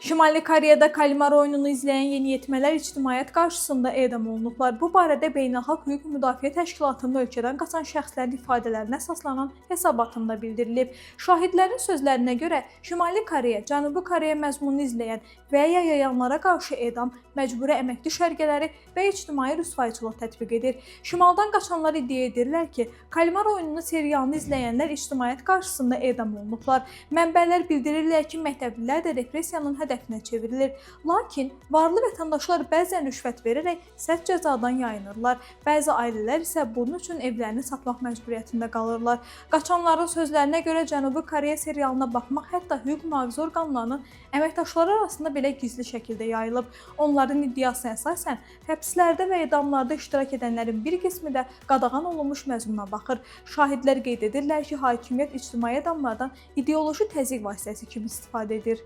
Şimali Koreyada Kalmar oyununu izləyən yeniyetmələr ictimaiyyət qarşısında edam olunublar. Bu barədə Beynəlxalq Hüquq Müdafiə Təşkilatının ölkədən qaçan şəxslərin ifadələrinə əsaslanan hesabatında bildirilib. Şahidlərin sözlərinə görə Şimali Koreya, Cənubi Koreya məzmununu izləyən və ya yayanlara qarşı edam, məcburi əmək düşərgələri və ictimai rüsvayçılıq tətbiq edir. Şimaldan qaçanlar iddia edirlər ki, Kalmar oyununu serialını izləyənlər ictimaiyyət qarşısında edam olunublar. Mənbələr bildirirlər ki, məktəblilər də repressiyanın hədəfinə çevrilir. Lakin varlı vətəndaşlar bəzən rüşvət verərək sərt cəzadan yayınırlar. Bəzi ailələr isə bunun üçün evlərini satmaq məcburiyyətində qalırlar. Qaçanların sözlərinə görə Cənubi Koreya serialına baxmaq hətta hüquq mühafizə orqanlarının əməkdaşları arasında belə gizli şəkildə yayılıb. Onların iddiasına əsasən həbslərdə və edamlarda iştirak edənlərin bir qismi də qadağan olunmuş məzmuna baxır. Şahidlər qeyd edirlər ki, hakimiyyət ictimai edamlardan ideoloji təzyiq vasitəsi kimi istifadə edir.